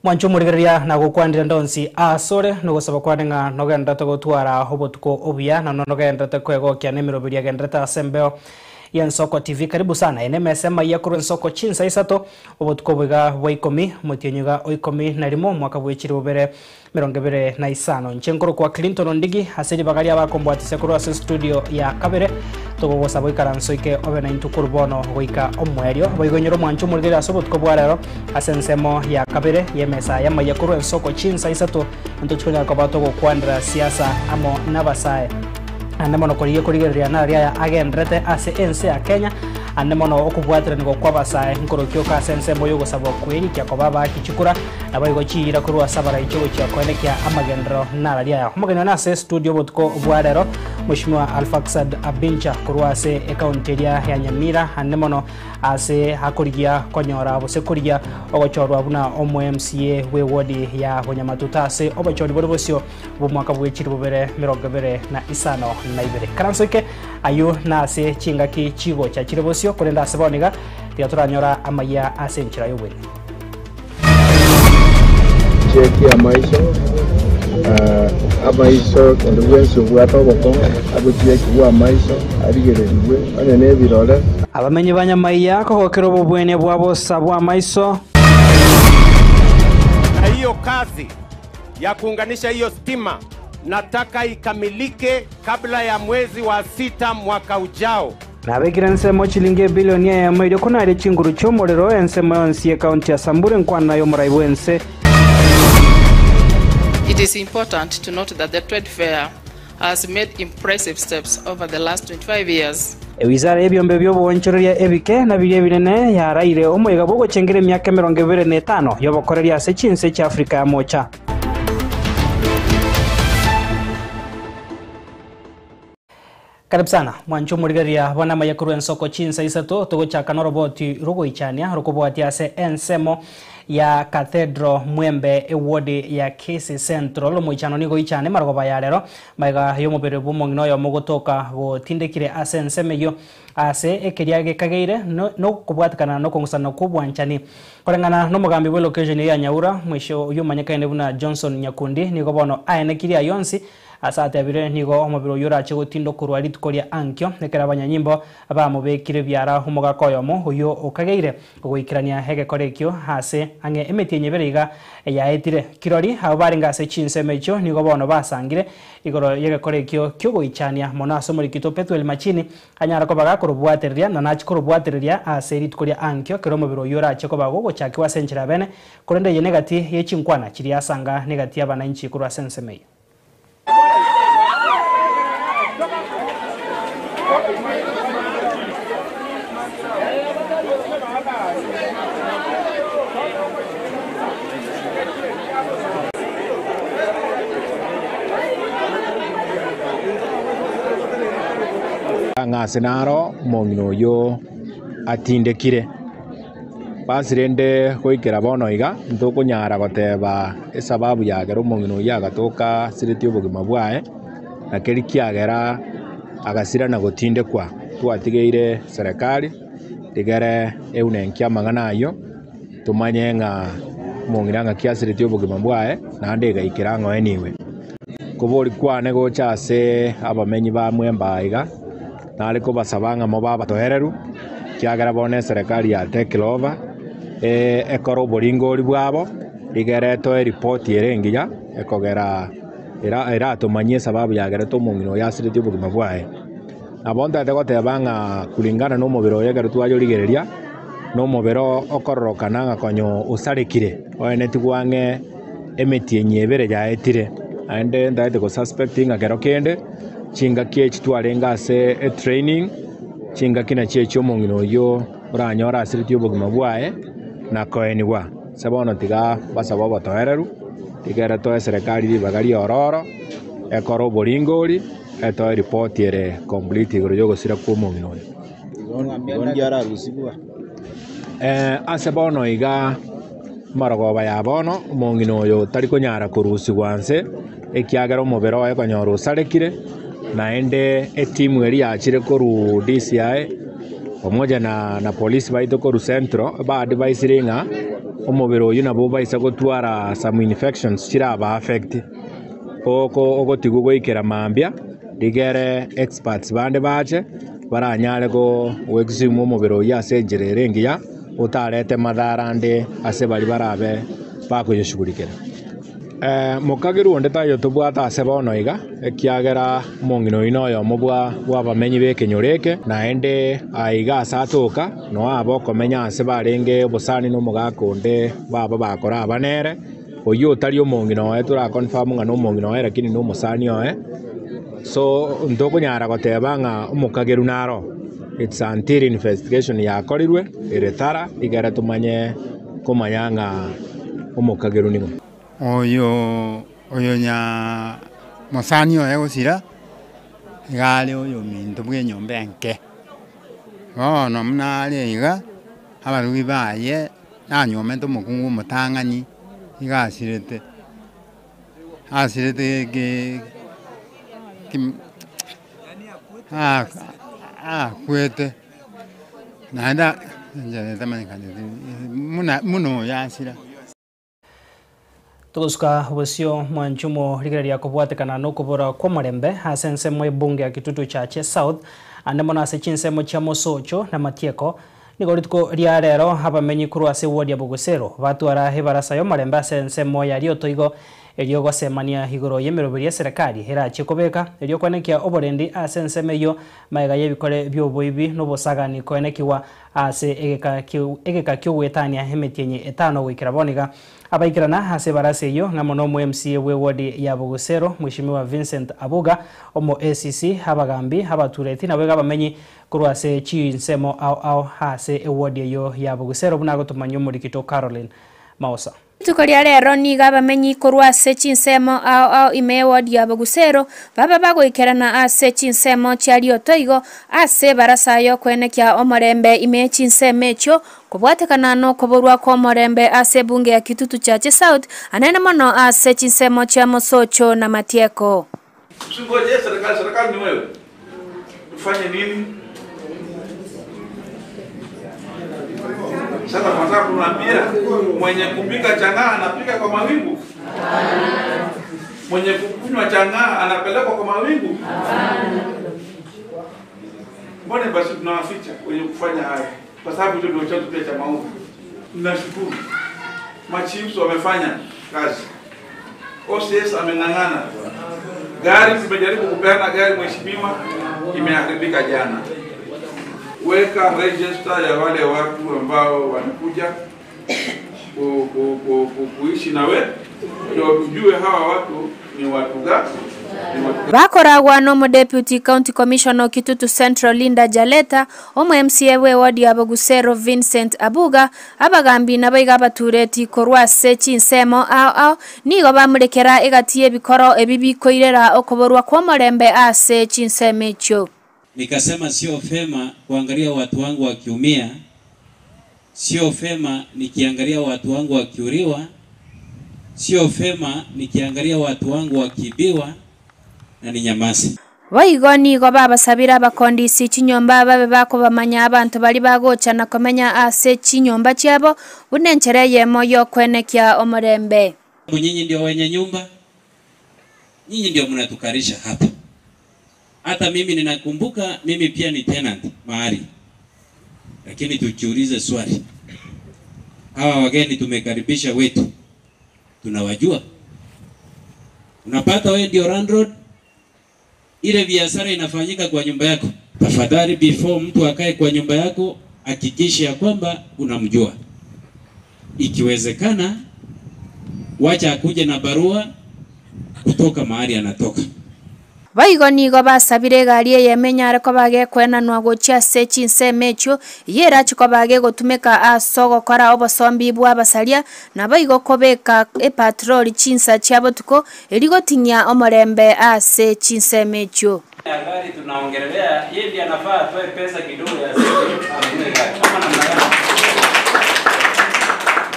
Mwanche omorigereria na gokwanire ndonsi asore, nogosaba kwane ng'a nogenderete gotwara obotuko obuya, na nogenderete kwegokia nemeroberi egenderete ase embeo y'Ensoko TV. Karibu sana. Eye nemesa emaiya korwa Ensoko chinsa isato, obotuko oboiga bwa ikomi, omotienyi iga o ikomi na rimo, omwaka bwechiri bobere 25. Inche nkorokwa Clinton Ondigi, ase ribaga ria abakombwatisia korwa ase studio ya kabere, togogosaba oikaranse oike obe naintwe korwa bono goika omoerio. Boigo inyora omwancho omorigereria ase obotuko bwa rero ase ensemo ya kabere y'emesa y'amaiya korwa ensoko chinsa isato, ntochi konyara koba togokwanera siasa amo n'abasae. Naende mono korigia korigereria nari aya agenderete ase ense ya Kenya, ande mono okobwateranigwa kw'abasae nkorokioka ase ensemo y'ogosabwa kwerikia koba abaaki chikura, Naboigo chiira korwa ase abaraiche gochia koenekia amagenderero narari aya. Omogeni one ase estudio obotuko bwa rero, Mweshimiwa Alphaxad Abincha korwa ase ekaunti eria ya Nyamira, ande mono ase akorigia konyora gose korigia ogochorwa buna omo MCA bw'ewodi ya Bonyamatuta ase obochori bore bosio bw'omwaka bwe chilifu bibere merongo ebere na isano na ibere. Karansoike ayio nase chingaki chigocha chire bosio, korende ase bono iga tiga toranyora amayia ase enchera y'obweng'e. Cheki amaiso, amaiso onde bwensi obwate obokong'u agochiekigwa amaiso arigererigwe onye nebirore. Abamenyi ba Nyamaiya kogokera obobwenia bwa bosa bw'amaiso. Na hiyo kazi ya kuunganisha hiyo stima nataka ikamilike kabla ya mwezi wa sita mwaka ujao. Nabekire ensemo chilingi ebilioni eyemo erio konaria chinguru chi'omorero ensemo yonsi y'ekaunti ya Samburu enkwana y'omorai bw'ense. It is important to note that the trade fair has made impressive steps over the last 25 years. Ewizara y'ebiombe bi'oboonchoreria ebike na biria ebinene yaraire omoyega bw'ogochengera emiaka 25 y'obokoreria ase chinse chi'Africa ya Mocha. Karibu sana mwanche omorigereria bwana amaya korwa ensoko chinsa isato togochaka noroboti rogoichania rokobwatia ase ensemo ya Cathedral Mwembe eward ya Kisii Central omoichano nigo oichane marogoba ya rero magega yomobere bw'omong'ina oyomo gotoka gotindekire ase ensemo eyio ase ekeria gekageire nokobwatekana nokong'usana kw'obwanchani koreng'ana nomogambi bwe location eye ya Nyaura mwisho oyio omanyekaine buna Johnson Nyakundi nigo bono aenekirie ayio onsi Ase atebire, Nigo omobere oyio orache gotinda okorwa rituko ria ankio, ekero abanyanyimbo bamobekire biara omogaka oyomo oyio okageire goikerania egekora ekio aase ang'e emetienyi ebere iga yaetire. Kirori abwo barenge ase chinsemo echio nigo bono basangire igoro y'egekora ekio ki'ogoichania mono ase omorikito Pethuel Machini anyare koba gakorobwatereria na nachie korobwatereria ase rituko ria ankio ekero omobere oyio orache koba gogochakigwa ase enchera ya bene, korende eye negati ye chinkwana chiria asanga negati y'abananchi korwa ase ensemo eyio. Ng'a ase naro omong'ina oyio atindekire. Basi rende goikera bono iga, ntokonyara goteba esababu yagera omong'ina oyio agatoka asiretie obogima bwaye, na keria kiagera agasira na gotindekwa. Twatigeire serekari rigere eunenkie amang'ana ayio, tomanye ng'a omong'ina ng'aki asiretie obogima bwaye, naende egaikera ng'a oenigwe. Kobori kwane gocha ase abamenyi ba Mwemba iga. Nare kobasaba ng'a mobe abatoereru, ekiagera bono eserekari ya take over, ekore oboringori bwabo, igere etoe eripoti ere engiya, ekogera eratomanyie esababu yagerete omong'ina oyo asiretie obogima bwaye. Nabo ntagete goteba ng'a kulingana na omobere oyo ekero twayorigereria, na omobere okororokana ng'a konya osarekire, oenetigwe ang'e emetienyi ebere yaetire, naende ntagete go suspect ng'a kero kende. Chingaki echi twarenge ase etraining, chingaki nachio echio omong'ina oyio oranyore asiretie obogima bwaye na koenigwa. Ase bono tiga basabe obotoereru, tigere toe eserekari ribaga riororo, ekore oboringori, etoe report ere complete igoro yogosira kwa omong'ina oyo. Ase bono iga amarogoba ya bono, omong'ina oyo tari konyara korusigwa nse, ekiagera omobere oye konyora osarekire, naende etimu eria yachire korwa DCI pamoja na na polisi baito korwa central, ba advisire ng'a. Omobere oywo nabo obaisa gotwara some infections chiraba affect, oko ogotigwa goikera mambia, rigere experts bande bache baranyare go exhume omobere oywo ase enchera ere engiya, otarete madhara ande ase baria barabe bakoyeshugulikera. Mokagerwa onde taiyo tobwate ase bono iga, ekiagera omong'ina oyio noyomo bwa bw'abamenyi b'ekenyoro eke, naende aiga ase atoka, noo abe okomenya ase barenge obosani na omogaka onde baba bakora aba nere, oyio otari omong'ina oye tora confirm ng'a nomong'ina oye lakini nomosani oye, so ntokonyara goteba ng'a omokagerwa naro, it's until investigation yakorirwe ere thorough igere tomanye komanya ng'a omokagerwa nigo. Oyo oyo nya mosani oye gosira, iga are oyominto bw'enyomba enke. Bono buna are iga, abarugi baye nanyomete omokungu omotang'ani, iga asirete, asirete ge kim akwete, naende enchera etamanyekaneti muna buna oyo asira. Togosuka bosio mwanchumo rigereria kobwatekana nokobora kw'omorembe ase ensemo ebunge ya Kitutu Chache South ande mono ase chinsemo chia Mosocho na Matieko. Nigo rituko ria rero abamenyi korwa ase ward ya Bogusero batwara ebarasa y'omorembe ase ensemo ya Riotoigo erio gosemania igoro y'emeroberi y'eserekari erachie kobeka erio koenekia oborendi ase ensemo eyio maega y'ebikore bi'oboibi n'obosagani koenekiwa ase egeka egeka ki'ogoetania emetienyi etano goikera bono iga. Abaikerana ase ebarasa eyio ng'amo na omo MCA bw'eward ya Bogusero Mweshimiwa Vincent Abuga, omo ACC, abagambi, abatureti nabo iga abamenyi korwa ase chinsemo ao ao ase eward eyio ya Bogusero buna agotomanyia omorikito Caroline Maosa. Rituko ria rero nigo abamenyi korwa ase chinsemo ao ao ime y'eward ya Bogusero baba bagoikerana ase chinsemo chia Riotoigo ase ebarasa y'okoenekia omorembe ime y'echinsemo echio Kobwatekana nokoborwa kw'omorembe ase ebunge ya Kitutu Chache South, anene mono ase chinsemo chia Mosocho na Matieko. Usingoje serikali, serikali ni wewe. Tufanye nini? Sasa tunataka kunaambia mwenye kupika chang'aa anapika kwa mawingu, mwenye kukunywa chang'aa anapelekwa kwa mawingu. Mbona basi tunawaficha wenye kufanya haya? Kwa sababu hicho ndio chanzo pia cha maovu. Ninashukuru machiefs wamefanya kazi, OCS ameng'ang'ana. Gari tumejaribu kupeana gari, mheshimiwa, imeharibika jana. Weka register ya wale watu ambao wanakuja ku, ku, ku, ku, kuishi na we, ndio tujue hawa watu ni watu gani. Bakoragwa nomo Deputy County Commissioner o Kitutu Central Linda Jaleta, omo MCA bwe ward ya Bogusero Vincent Abuga, abagambi nabo iga abatureti korwa ase chinsemo ao ao nigo bamurekera egati y'ebikoro ebi bikoirera okoborwa kw'omorembe ase chinsemo echio. Nikasema sio fema kuangalia watu wangu wakiumia, sio fema nikiangalia watu wangu wakiuriwa, sio fema nikiangalia watu wangu wakiibiwa na ninyamaze. Boigo nigo babasabire abakondisi chinyomba babe bakobamanya abanto baria bagocha na komenya ase chinyomba chiabo buna enchera eyemo y'okwenekia omorembe. Nyinyi ndio wenye nyumba, nyinyi ndio mnatukarisha hapa. Hata mimi ninakumbuka, mimi pia ni tenant mahali, lakini tujiulize swali, hawa wageni tumekaribisha wetu, tunawajua? Unapata wewe ndio landlord, ile biashara inafanyika kwa nyumba yako. Tafadhali, before mtu akae kwa nyumba yako, hakikisha ya kwamba unamjua. Ikiwezekana, wacha akuje na barua kutoka mahali anatoka. Boigo nigo basabire egari eye emenyare koba gekwenanwa gochia ase chinsemo echio, eyio erachi koba gegotumeka ase ogokora obosombi bwa abasaria, nabo igo kobeka epatroli chinsa chia botuko eri goting'ia omorembe ase chinsemo echio. Ya gari tunaongelelea, yeye ndiye anafaa atoe pesa kidogo ya sisi anunue gari. Kama namna gani?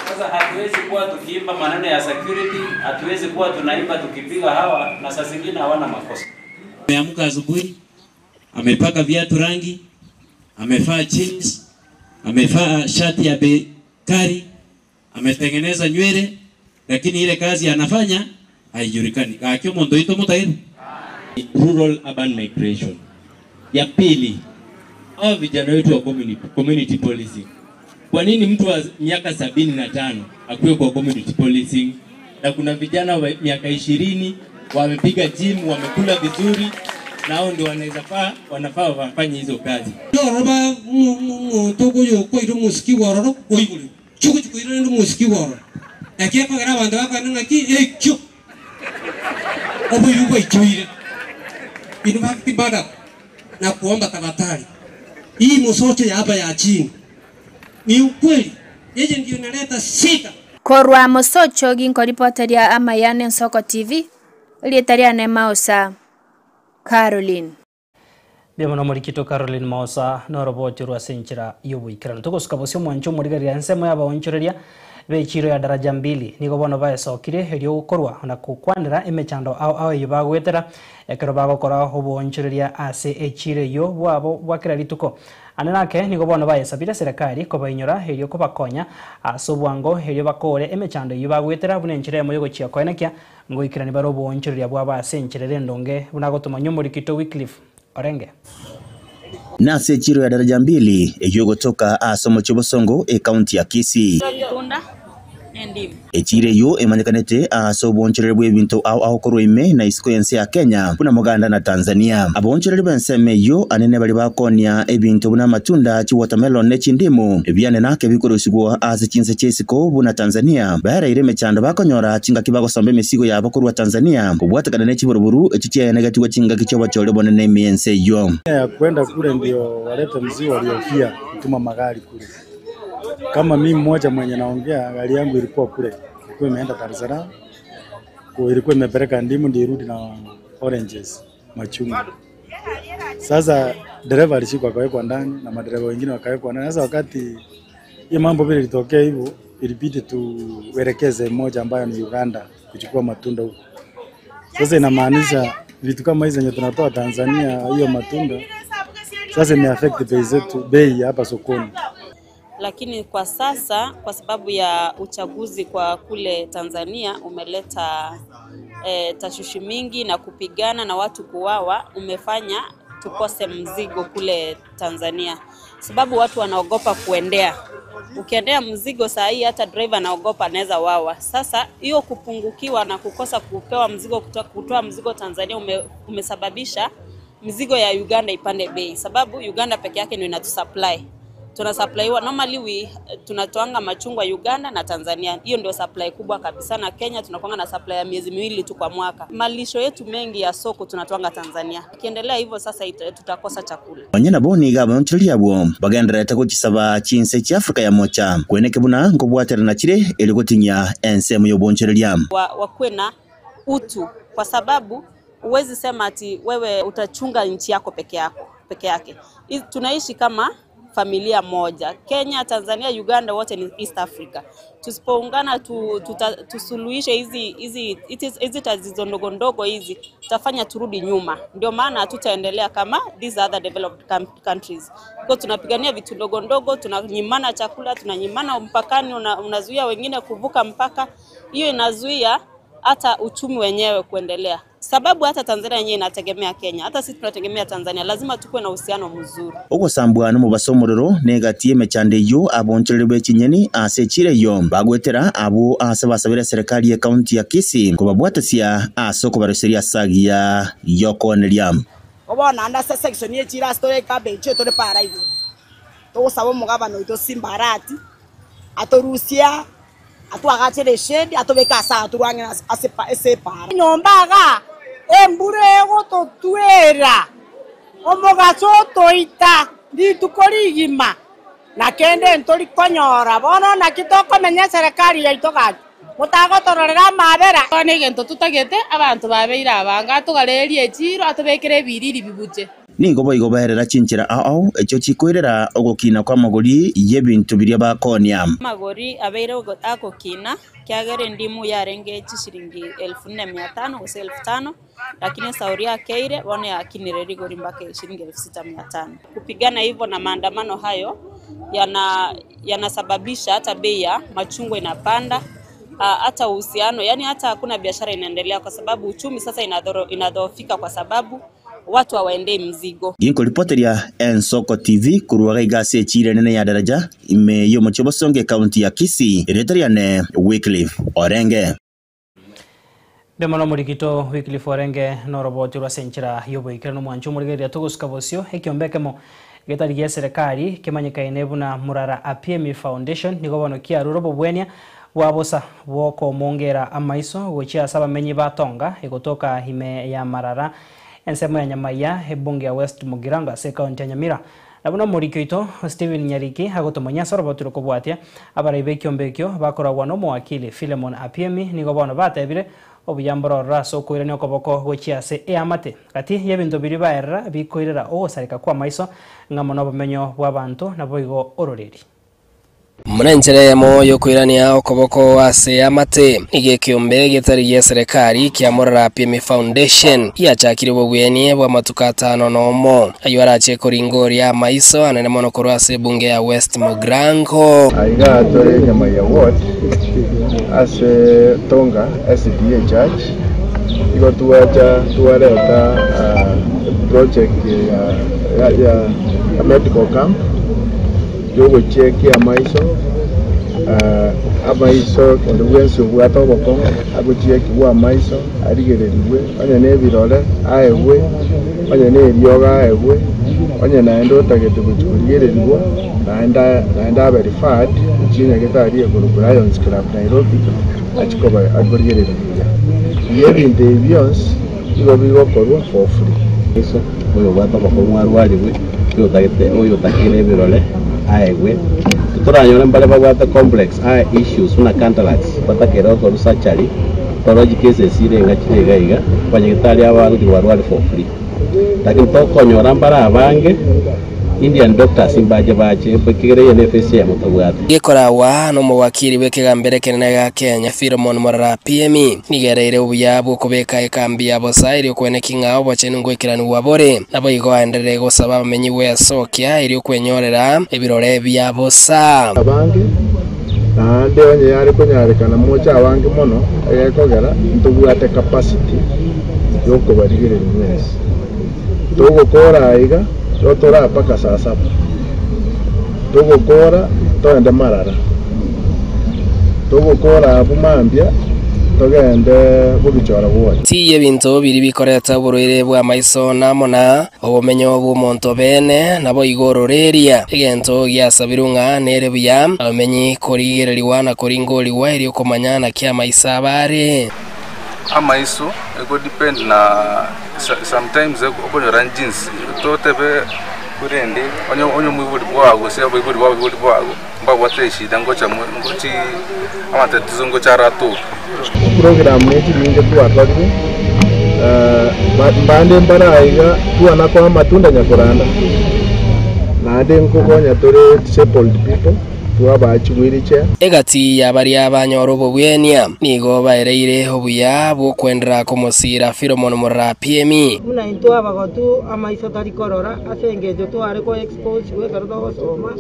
Sasa hatuwezi kuwa tukiimba maneno ya security, hatuwezi kuwa tunaimba tukipiga hawa na saa zingine hawana makosa. Ameamka asubuhi, amepaka viatu rangi, amevaa jeans, amevaa shati ya bei kali, Ametengeneza nywele lakini ile kazi anafanya haijulikani. Gaki omonto oito motaire. Rural urban migration. Ya pili, hao vijana wetu wa community policing. Kwa nini mtu wa miaka 75 akuwe kwa community policing na kuna vijana wa miaka 20 wamepiga gym, wamekula vizuri na hao ndio wanaweza faa, wanafaa wafanye hizo kazi. Roroba mutogo koiro musiki wororo oigure. Chuku chuku iro ndo musiki wororo. Nakie kogera abantu bakwana ng'aki ekyo. Obuyu bwaichoire. In fact bada na kuomba tafadhali. Hii musoche ya hapa ya chini. Ni ukweli. Yeye ndio inaleta shida. Korwa Mosocho ginkoripoteria amayane Nsoko TV rieta ne Mausa Caroline. Bia morikito Caroline Mausa noroboti rwa senchira yobuikirano tugosuka bosio mwancho morigeria ensemo yabaonchoreria bechiro ya daraja mbili nigo bono baesokire erio gokorwa na gokwanera emechando ao ao eyo bagwetera ekero bagokora oboonchoreria ase echiro eyo bwabo bwakera rituko ane nake nigo bono baesabire serikali kobainyora erio kobakonya ase obwango erio bakore emechando eyo bagwetera buna enchera emo yogochia koenekia ngoikerani bare oboonchoreria bwabo ase enchera endonge buna gotomanya omorikito Wycliffe Orenge. Nase chiro ya daraja mbili eyogotoka ase omochie Bosongo ekaunti ya Kisii. Echiro eyo emanyekanete ase obonchoreri bwa ebinto ao ao korwa ime na isiko ense ya Kenya buna Muganda na Tanzania. Abonchoreri b'ensemo eyo anene bari bakonia ebinto buna amatunda, chiwatermelon ne chindimu ebiane nake bikorosigwa ase chinse chia isiko buna Tanzania. Baereire emechando bakonyora chingaki bagosomba emesigo yabo korwa Tanzania kobwatekana ne chiburuburu echi chiaenegetigwe chingaki chiobochore bonene ime ense eyo. Ya kwenda kule ndio walete mzigo waliofia kutuma magari kule. Kama mimi mmoja mwenye naongea, gari yangu ilikuwa kule, ilikuwa imeenda Dar es Salaam, ilikuwa imepeleka ndimu ndio irudi na oranges, machungwa. Sasa dereva alishikwa akawekwa ndani na madereva wengine wakawekwa ndani. Sasa wakati hiyo mambo vile ilitokea hivyo, ilibidi tuelekeze mmoja ambayo ni Uganda kuchukua matunda huko. Sasa inamaanisha vitu kama hizi zenye tunatoa Tanzania, hiyo matunda sasa imeaffect bei zetu, bei hapa sokoni. Lakini kwa sasa kwa sababu ya uchaguzi kwa kule Tanzania umeleta tashwishi mingi na kupigana na watu kuwawa, umefanya tukose mzigo kule Tanzania, sababu watu wanaogopa kuendea. Ukiendea mzigo saa hii hata driver anaogopa anaweza wawa. Sasa hiyo kupungukiwa na kukosa kupewa mzigo, kutoa mzigo Tanzania umesababisha mzigo ya Uganda ipande bei, sababu Uganda peke yake ndio inatusupply. Tunasupplywa normally we tunatoanga machungwa Uganda na Tanzania. Hiyo ndio supply kubwa kabisa, na Kenya tunakuanga na supply ya miezi miwili tu kwa mwaka. Malisho yetu mengi ya soko tunatoanga Tanzania. Ikiendelea hivyo sasa tutakosa chakula. Onye nabo niga abonchoreria abwo bagenderete gochisaba chinse chia Afrika ya mocha kweneke buna nkobwaterana chire eri gotinya ensemo y'obonchoreria. Wakuwe na utu, kwa sababu huwezi sema ati wewe utachunga nchi yako peke yake. Tunaishi kama familia moja. Kenya, Tanzania, Uganda wote ni East Africa. Tusipoungana tusuluhishe hizi tatizo ndogo ndogo hizi, tutafanya turudi nyuma. Ndio maana hatutaendelea kama these other developed countries. Kwa tunapigania vitu ndogo ndogo, tunanyimana chakula, tunanyimana mpakani, unazuia wengine kuvuka mpaka. Hiyo inazuia hata uchumi wenyewe kuendelea. Sababu hata Tanzania yenyewe inategemea Kenya, hata sisi tunategemea Tanzania, lazima tukuwe na uhusiano mzuri. Ogosambwa n'omubaso omororo negati emechando eyo abonchoreri bw'echinyeni ase echiro eyo bagwetera abo ase basabire serikali ya kaunti ya Kisii kobabwatasia ase okobaroseria asagia yokoneria. Obona anda se section ye chira store cabbage tore para igo. Togosaba omogabana oito Simbarati atorusia atwagachere shedi atobeka asa aturang'ena ase ase para. Nyombaga embura egototwera omogaso otoita rituko rigima na kende ntorikonyora bono naki tokomenya serikali yaito gaki motagotororera amabera. Bono egento tutagete abanto babeire abanga atogarerie echiro atobekere ebiriri bibuche. Nigo boigo baerera chinchera ao echo chikoirera ogokina kwa magori y'ebintu biria bakonia. Magori abeire agokina kiagere ndimu yarenge chishiringi 4500 gose 5000, lakini sauri yakeire bono yakinire rigori mpaka shilingi 6500. Kupigana hivyo na maandamano hayo yana yanasababisha hata bei ya machungwa inapanda hata uhusiano, yani hata hakuna biashara inaendelea kwa sababu uchumi sasa inadhoofika kwa sababu watu hawaendei mzigo. Ginkoripoteria Ensoko TV korwa iga ase echira enene ya Daraja ime y'omochie o Bosongo ekaunti ya Kisii erieta riane Wycliffe Orenge. Mbuya mono omorikito Wycliffe Orenge noroboti rwa ase enchera y'oboikeranu omwancho omorigereria togosuka bosio ekiombe ekemo getari gia eserekari kemanyekaine buna Murara Apiemi Foundation nigo bono kiarure obobwenia bwa bosa bw'okomongera amaiso gochia ase abamenyi ba Tonga egotoka ime ya Marara ensemo ya Nyamaiya ebunge ya West Mugirango ase ekaunti ya Nyamira. Na buna omoriki oito Stephen Nyariki agotomanyia ase oroboti rokobwatia, abarai b'ekiombe ekio bakoragwa nomowakili Philemon Apiemi nigo bono batebire obuya mborororo ase okoirania okoboko gochia ase eamate. Gati y'ebinto biria baerera bikoirera ogosareka kw'amaiso ng'amo nobomenyo bw'abanto naboigo ororeri. Buna enchera eyemo y'okoirania okoboko ase amate, nigo ekeombe getari gi'eserekari kia Morara Apiemi Foundation giachakire obobweni bw'amatuko atano nomo, ayio arache koringoria amaiso anene mono korwa ase ebunge ya West Mugirango. Aiga tore Nyamaiya Ward ase Tonga SDA Church igo twacha twareta project ya medical camp. Yogochekia amaiso, amaiso onde bwensi obwate obokong'u agochiekigwa amaiso arigererigwe, onye nebirore aegwe, onye neriogo aegwe, onye naende otagete gochia korigererigwa naende naende abe referred gochia nyagetari ekorokwa Lions Club Nairobi achie koba akorigererigwa buya. Igo ebinto ebi bionsi nigo bigokorwa for free. Yeso, oyobwate obokong'u arwarigwe, oyotagete oyotakeire ebirore aegwe. Titoranyore mbare babwate complex eye issues buna cataracts batakeire gokorwa surgery, toroche chicases ire ng'a chire iga iga, abanyagetari aba bagochia kobarwari for free. Lakini tokonyora mbare abange. Indian doctors mbache bache, ekiagera eye nefesi eyemo tobwate. Gekoragwa nomowakiri bw'ekegambero ekenene gia Kenya, Philemon Morara PME, nigo ereire obuya bw'okobeka ekambi ya bosa erio kweneki ng'a obochenu ngoikeranigwa bore. Naboigo aenderere gosaba abamenyi gwesokia erio kwenyorera ebirore bia bosa. Abange, naende onye yare konyarekana moche abange mono, egekogera ntobwate capacity yokobarigereria mwensi. Togokora aiga, igo toraa mpaka saa saba. Togokora togende marara, togokora abwo mambia togende bogichora bwoye. Tiga ebinto biria bikoreta oborwaire bw'amaiso na amo na obomenyo bw'omonto beene, naboigo ororeria. Egento giasabirwe ng'a nere buya abamenyi korigererigwa na koringorigwa erio komanya naki amaiso abo are. Amaiso ego depend na sometimes okonyora genes totebe korende onye onye omoibori bwago gose abaibori ba abaibori bago mbabwate eshida ngocha mo ngochi amatatizo ngocha aratoke. Program ne chinyinge twakorire, mbande mbare aiga twana koa amatunda nyakoranda, naende nkokonya tore disabled people. Twabachigwire che. Egati ya baria banyora obobwenia nigo baereire obuya bw'okwendera komosiira Filomoni Morarapiemi. Buna intwe abagotu amaiso tari korora ase engencho tware ko expose ekero togosoma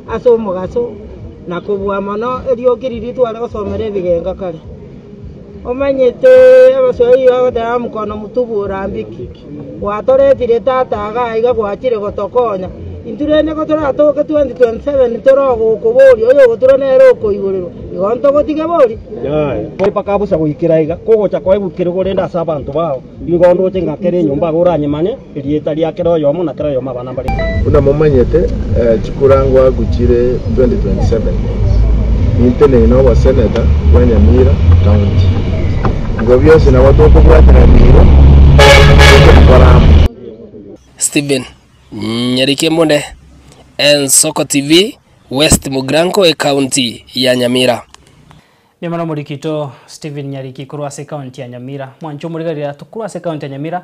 ase omogaso na kobua mono erioki riria tware gosomera ebigenga kare. Omanyete abaswahili bagoteba mkono mtupu hurambiki. Gwatoretire tata iga aiga gwachire gotokonya. Intwe rende gotoratoke 2027 tore ogokoboria oyogotura nere okoigorerwa. Igo ntogotige bori? Mpaka bosa goikera iga, kogocha koegwa ekerogo rende ase abanto bao, nigo ndoche ng'a kera enyomba iga oranyemanye erieta ria kera oyomo na kera oyomo abana mbare. Buna momanyete, chikura ngwaku chire 2027, ninteneine oboseneta bwa Nyamira County. Igo bionsi nabo tokobwaterania igo, tokobikora amo. Stephen Nyariki Mbunde, Ensoko TV, West Mugirango, Ekaunti ya Nyamira. Nigo nomorikito Stephen Nyariki korwa ase ekaunti ya Nyamira. Mwanche omorigereria korwa ase ekaunti ya Nyamira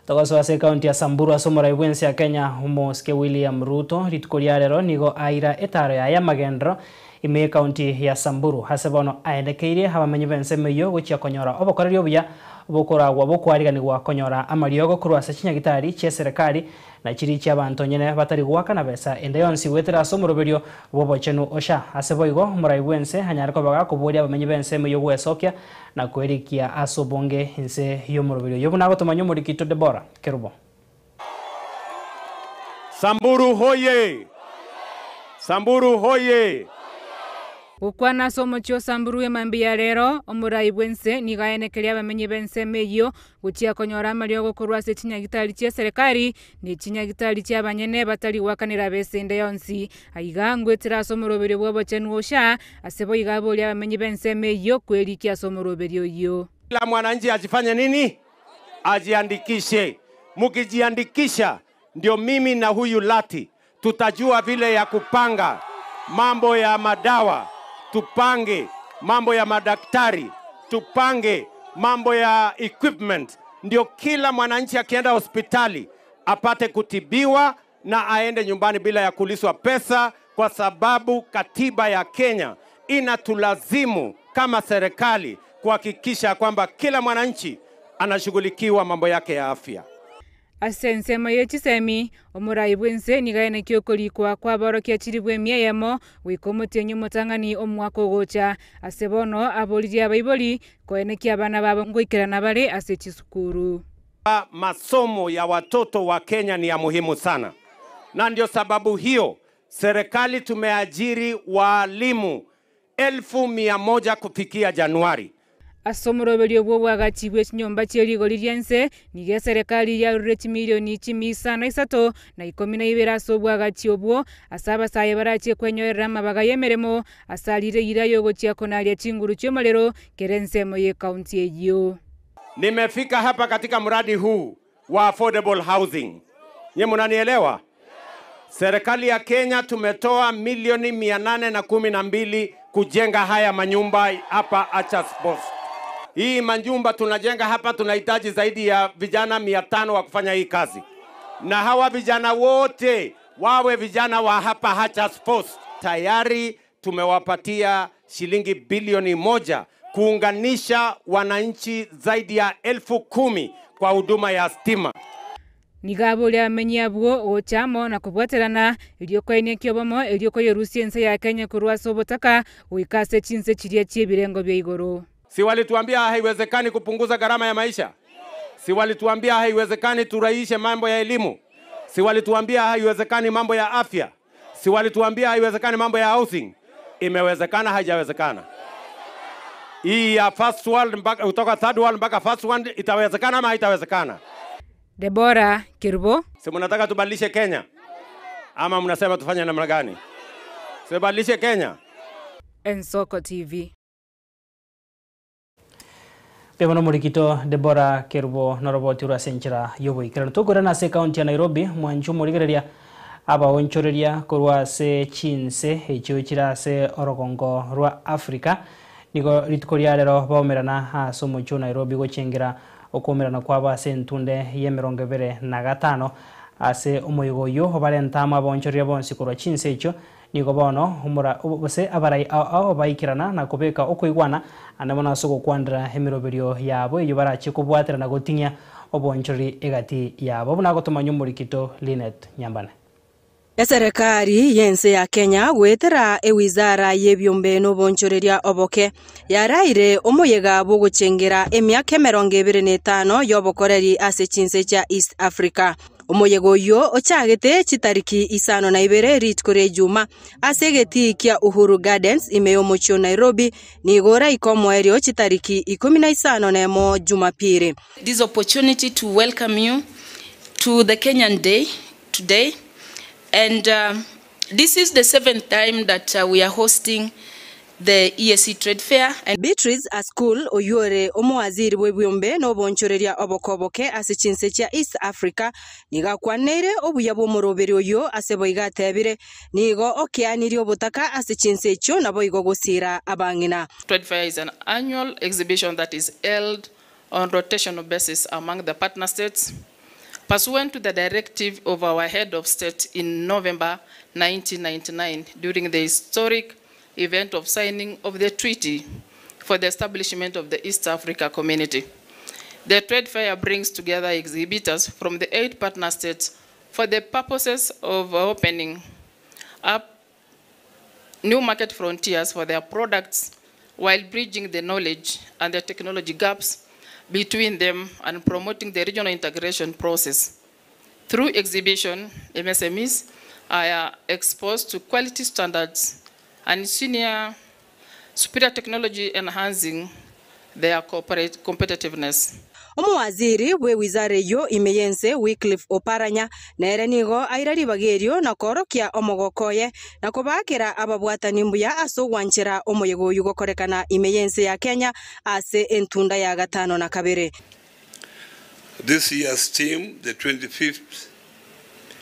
togosoa ase ekaunti ya Samburu ase omorai bw'ense ya Kenya Omosike William Ruto rituko ria rero nigo aira etaro yaye y'amagenderero ime y'ekaunti ya Samburu ase bono aendekeirie abamenyi b'ensemo eyio gochia konyora obokoreri obuya bokoragwa bokwariganigwa konyora amariogo korwa ase chinyagitari chi'eserekari na chiri chi'abanto nyene batari goakana besa ende yonsi goetera ase omoroberio bw'obochenu osha. Ase boigo omorai bw'ense anyare koba gakoboria abamenyi b'ensemo y'ogwesokia na koerikia ase obonge inse y'omoroberio oyio buna agotomanya omorikito Deborah Kerubo. Samburu hoye! Samburu hoye! Gokwana ase omochie o Samburu emambia ya rero, omorai bw'ense nigo aenekeria abamenyi b'ensemo eyio gochia konyora amariogo korwa ase chinyagitari chi'eserekari ne chinyagitari chi'abanyene batari goakanera besa ende yonsi. Aiga ngwetera ase omoroberio bw'obochenu o SHA, ase boigo aborie abamenyi b'ensemo eyio kwerikia ase omoroberio oyio. Kila mwananchi ajifanye nini? Ajiandikishe. Mkijiandikisha ndio mimi na huyu Lati tutajua vile ya kupanga mambo ya madawa, tupange mambo ya madaktari, tupange mambo ya equipment, ndio kila mwananchi akienda hospitali apate kutibiwa na aende nyumbani bila ya kuliswa pesa, kwa sababu katiba ya Kenya inatulazimu kama serikali kuhakikisha kwamba kila mwananchi anashughulikiwa mambo yake ya afya. Ase ensemo ye chisemi, omorai bw'ense nigo aenekia okorikwa kw'aborokia chilifu emia eyemo goika omotienyi omotang'ani omwaka ogocha. Ase bono aboririe abaibori koenekia abana babo ngoikerana bare ase chisukuru. Masomo ya watoto wa Kenya ni ya muhimu sana, na ndio sababu hiyo serikali tumeajiri waalimu 100,000 kufikia Januari. Ase omoroberio bw'obwagachi bwe chinyomba chie rigori ria ense, nigo eserekari yarurire chimilioni chimia isano isato na ikomi na ibere ase obwagachi obwo ase abasae barachie kwenyorera amabaga y'emeremo ase arire eira yogochia konaria chinguru chi'omorero kera ensemo y'ekaunti eyio. Nimefika hapa katika mradi huu wa affordable housing. Nyie mnanielewa? Serikali ya Kenya tumetoa milioni 812 kujenga haya manyumba hapa Archers Post. Hii manyumba tunajenga hapa, tunahitaji zaidi ya vijana 500 wa kufanya hii kazi, na hawa vijana wote wawe vijana wa hapa Archers Post. Tayari tumewapatia shilingi bilioni 1 kuunganisha wananchi zaidi ya 10,000 kwa huduma ya stima. Nigo aboria abamenyi abwo gocha amo na kobwaterana erio koenia kiobomo erio koyerusia ense ya Kenya korwa ase obotaka goika ase chinse chiria chi'ebirengo bia igoro. Si walituambia haiwezekani kupunguza gharama ya maisha? Si walituambia haiwezekani turahisishe mambo ya elimu? Si walituambia haiwezekani mambo ya afya? Si walituambia haiwezekani mambo ya housing? Imewezekana, haijawezekana? Hii ya first world mpaka kutoka third world mpaka first world itawezekana ama haitawezekana? Deborah Kerubo. Si mnataka tubadilishe Kenya ama mnasema tufanye namna gani? Sibadilishe Kenya. Ensoko TV. Pia murikito Deborah Kerubo noroboti rwa senchera yoboikerano tokorana ase county ya Nairobi mwanchu murigereria abaonchoreria korwa ase chinse echio chira ase orogongo rwa Africa nigo rituko ria rero baomerana ase omochie o Nairobi gochengera okwomerana kwabo ase entunde ya 25 ase omoigo oyo obarenta amo abaonchoreria bonsi korwa chinse echio nigo bono omora gose abarai ao baikerana na kobeka okoigwana ande bono ase ogokwandera emiroberio yabo eywo barachie kobwaterana goting'ia obonchoreri egati yabo buna agotomanya omorikito Linet Nyambane. Eserekari y'ense ya Kenya gwetera ewizara y'ebyombe n'obonchoreria oboke yaraire omoyega bwogochengera emiaka 25 y'obokoreri ase chinse chia East Africa. Omoyega oyo ochagete chitariki 52 rituko ria Ijuma ase egeti kia Uhuru Gardens ime y'omochie o Nairobi nigo oraika omoerio chitariki 51 Jumapili. This opportunity to welcome you to the Kenyan Day today, and this is the 7th time that we are hosting the EAC Trade Fair. And Beatrice Askul oyore omowaziri bw'ebyombe n'obonchoreria obokoboke ase chinse chia East Africa nigo akwaneire obuya bw'omoroberi oyo ase boigo atebire nigo okeanirie obotaka ase chinse echio nabo igo gosira abang'ina. Trade Fair is an annual exhibition that is held on rotational basis among the partner states, pursuant to the directive of our head of state in November 1999 during the historic event of signing of the treaty for the establishment of the East Africa Community. The trade fair brings together exhibitors from the eight partner states for the purposes of opening up new market frontiers for their products while bridging the knowledge and the technology gaps between them and promoting the regional integration process. Through exhibition, MSMEs are exposed to quality standards and senior superior technology enhancing their corporate competitiveness. Omowaziri bw'ewizara eyio ime y'ense Wycliffe Oparanya nere nigo aira ribaga erio na koorokia omogoko oye na kobaakera ababwatani mbuya ase ogwanchera omoyega oyio gokorekana ime y'ense ya Kenya ase entunda ya gatano na kabere. This year's theme, the 25th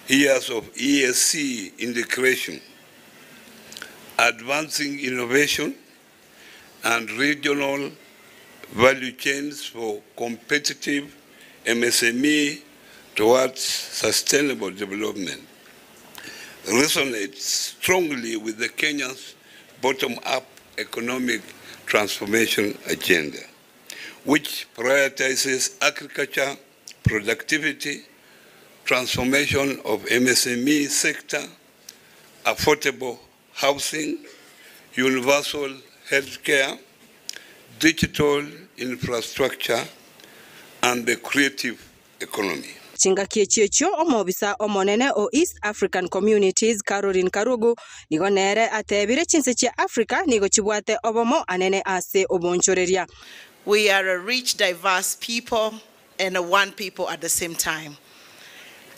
years of EAC integration, advancing innovation and regional value chains for competitive MSME towards sustainable development, resonates strongly with the Kenya's bottom-up economic transformation agenda, which prioritizes agriculture, productivity, transformation of MSME sector, affordable housing, universal health care, digital infrastructure, and the creative economy. Chingaki echio echio omobisa omonene o East African Communities Caroline Karugu nigo nere atebire chinse chia Africa nigo chibwate obomo anene ase obonchoreria. We are a rich, diverse people and a one people at the same time.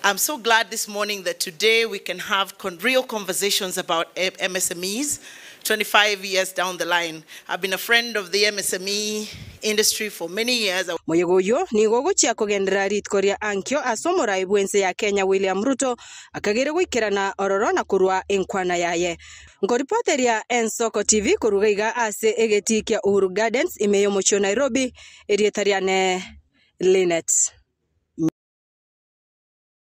I'm so glad this morning that today we can have con real conversations about MSMEs 25 years down the line. I've been a friend of the MSME industry for many years. Moyega oyio nigo ogochia kogenderera rituko ria ankio ase omorai bw'ense ya Kenya William Ruto akagere goikerana ororo na korwa enkwana yaye. Nkoripoteria Ensoko TV koruga iga ase egetii kia Uhuru Gardens ime y'omochie o Nairobi, erieta riane Linet.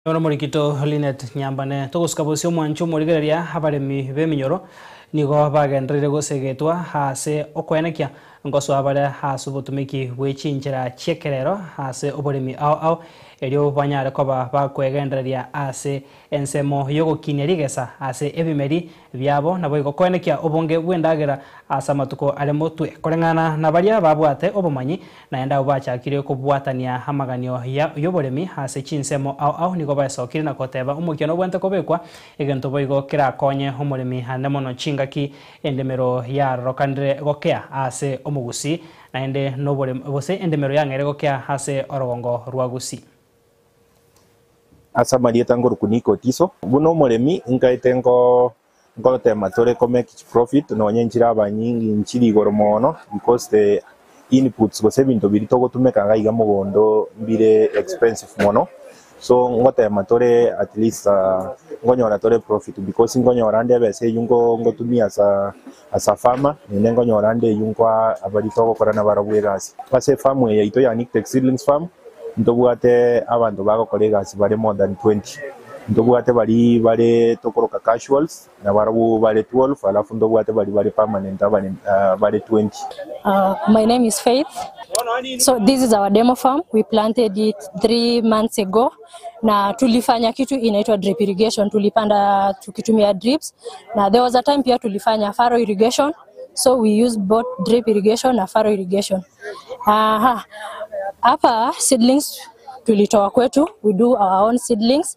Bono omorikito Linet Nyambane togosuka bosio omwancho omorigereria abaremi b'eminyoro nigo bagendereire gosegetwa ase okoenekia nkosoa bare ase obotumiki bwe chinchera chi'ekerero ase oboremi ao ao erio banyare koba bakwegendereria ase ensemo y'ogokinia rigesa ase ebimeri biabo naboigo koenekia obonge bw'endagera ase amatuko are motwe koreng'ana na baria babwate obomanyi naende abwo bachakire kobwatania amaganio y'oboremi ase chinsemo ao ao nigo baesokire na koteba omokia nobwente kobekwa egento boigo kerakonye omoremi ande mono chingaki endemero yarorokanire gokea ase omogusii naende noboremi gose endemero yang'eire gokea ase orogongo rwa Gusii. Ase amarieta ngoruku Nick Otiso. Buna omoremi nkaete nko nkotema tore ko make chiprofit nonye nchire abanyingi nchiri igoro mono because the inputs gose ebinto biria togotumeka iga iga mogondo mbire expensive mono so ngotema tore at least nkonyora tore profit because nkonyora nde ebesa eywo nko ngotumia as a as a farmer naende nkonyora nde eywo nkoa abaria togokora nabarabwo egasi. Ase efarm eye yaito ya Nictech Seedlings Farm Ntobwate abanto bagokora egasi bare more than 20. Ntobwate baria bare tokoroka casuals, nabarabwo bare 12, alafu ntobwate baria bare permanent abare bare 20. My name is Faith. So this is our demo farm. We planted it 3 months ago. Na tulifanya kitu inaitwa drip irrigation. Tulipanda tukitumia drips. Na there was a time pia tulifanya furrow irrigation. So we use both drip irrigation na furrow irrigation. Aha. Hapa seedlings tulitoa kwetu. We do our own seedlings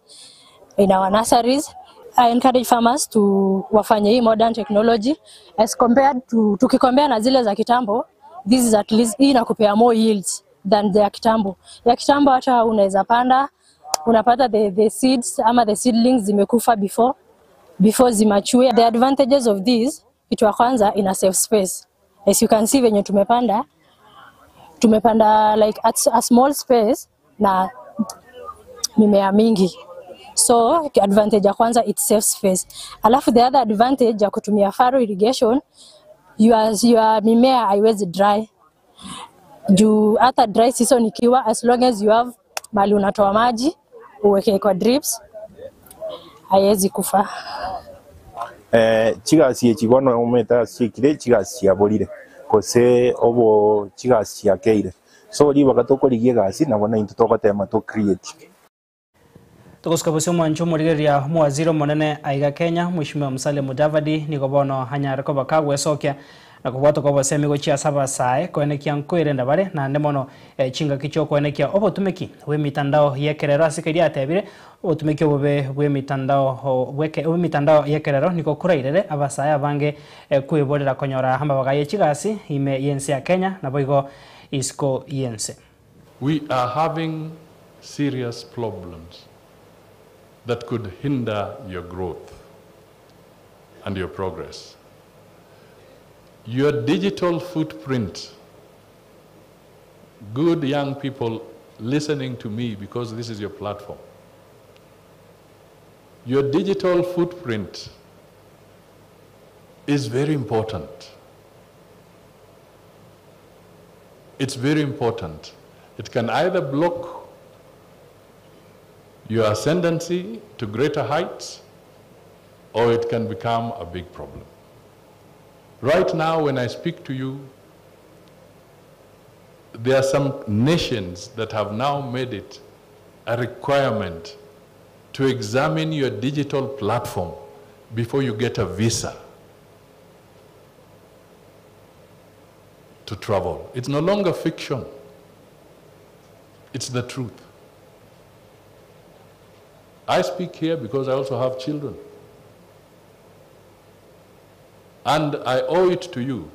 in our nurseries. I encourage farmers to wafanye hii modern technology as compared to tukikombea na zile za kitambo. This is at least hii inakupea more yields than the ya kitambo. Ya kitambo hata unaweza panda unapata the seeds ama the seedlings zimekufa before zimachue. The advantages of this, kitu ya kwanza ina save space. As you can see venye tumepanda like at a small space na mimea mingi. So advantage ya kwanza it saves space. Alafu the other advantage ya kutumia furrow irrigation, your mimea haiwezi dry. Juu hata dry season ikiwa, as long as you have mali unatoa maji uweke kwa drips, haiwezi kufa. Chigasi echi bono omanyete ase chiekire chigasi chiaborire gose obo chigasi chiakeire. So ribaga tokorigia egasi nabo naintwe togotema to create. Togosuka bosio omwancho omorigereria omowaziri omonene aiga Kenya Mheshimiwa Musalia Mudavadi nigo bono anyare koba kagwesokia na kobwatoka obosemi gochia ase abasae koenekia nkoerenda bare naende mono chingaki chiokoenekia obotumeki bw'emitandao y'ekerero ase keria atebire obotumeki obobe bw'emitandao bw'emitandao y'ekerero nigo korairere abasae abange kweborera konyora amabaga ye chigasi ime y'ense ya Kenya naboigo isiko y'ense. We are having serious problems that could hinder your growth and your progress. Your digital footprint, good young people listening to me because this is your platform. Your digital footprint is very important. It's very important. It can either block your ascendancy to greater heights or it can become a big problem. Right now, when I speak to you, there are some nations that have now made it a requirement to examine your digital platform before you get a visa to travel. It's no longer fiction. It's the truth. I speak here because I also have children. And I owe it to you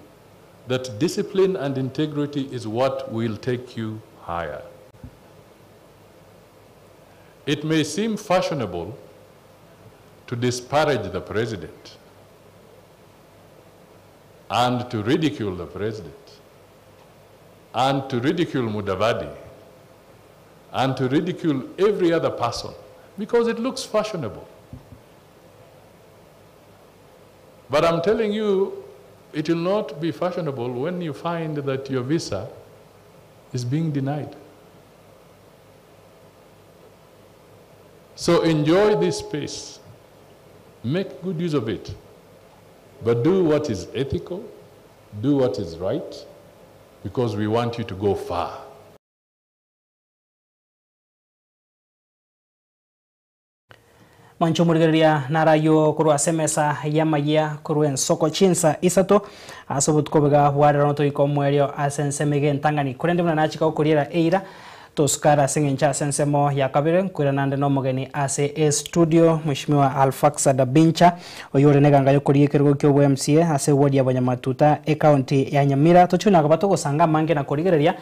that discipline and integrity is what will take you higher. It may seem fashionable to disparage the president and to ridicule the president and to ridicule Mudavadi and to ridicule every other person because it looks fashionable. But I'm telling you, it will not be fashionable when you find that your visa is being denied. So enjoy this space. Make good use of it. But do what is ethical, do what is right, because we want you to go far. Mwancho omorigereria naraywo korwa ase emesa y'amayia korwa ensoko chinsa isato ase obotuko oboiga bwarero notoika omoerio ase ensemo iga entang'ani korende buna nachika gokoriera eira tosukare ase eng'encho ase ensemo ya kabere nkoirana nde na omogeni ase estudio Mheshimiwa Alphaxad Bincha oywo ore na eganga yokoria ekerogo kia obo MCA ase eward ya Bonyamatuta ecounty ya Nyamira tochwe nakoba togosanga amange na korigereria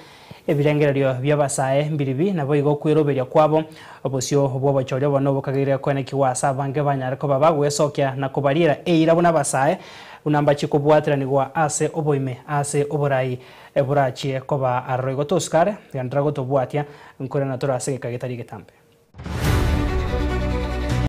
Ebirengererio bi'abasae mbiribi, naboigo okweroberia kwabo, obosio bw'obochori obo nobokageire koenekigwa ase abange banyare koba bagwesokia na kobariera eira buna abasae, buna mbachie kobwateranigwa ase oboime ase oborai borachie koba aroro. Igo tosukare, genderera gotobwatia, nkorende tore ase egeka getari egetambe.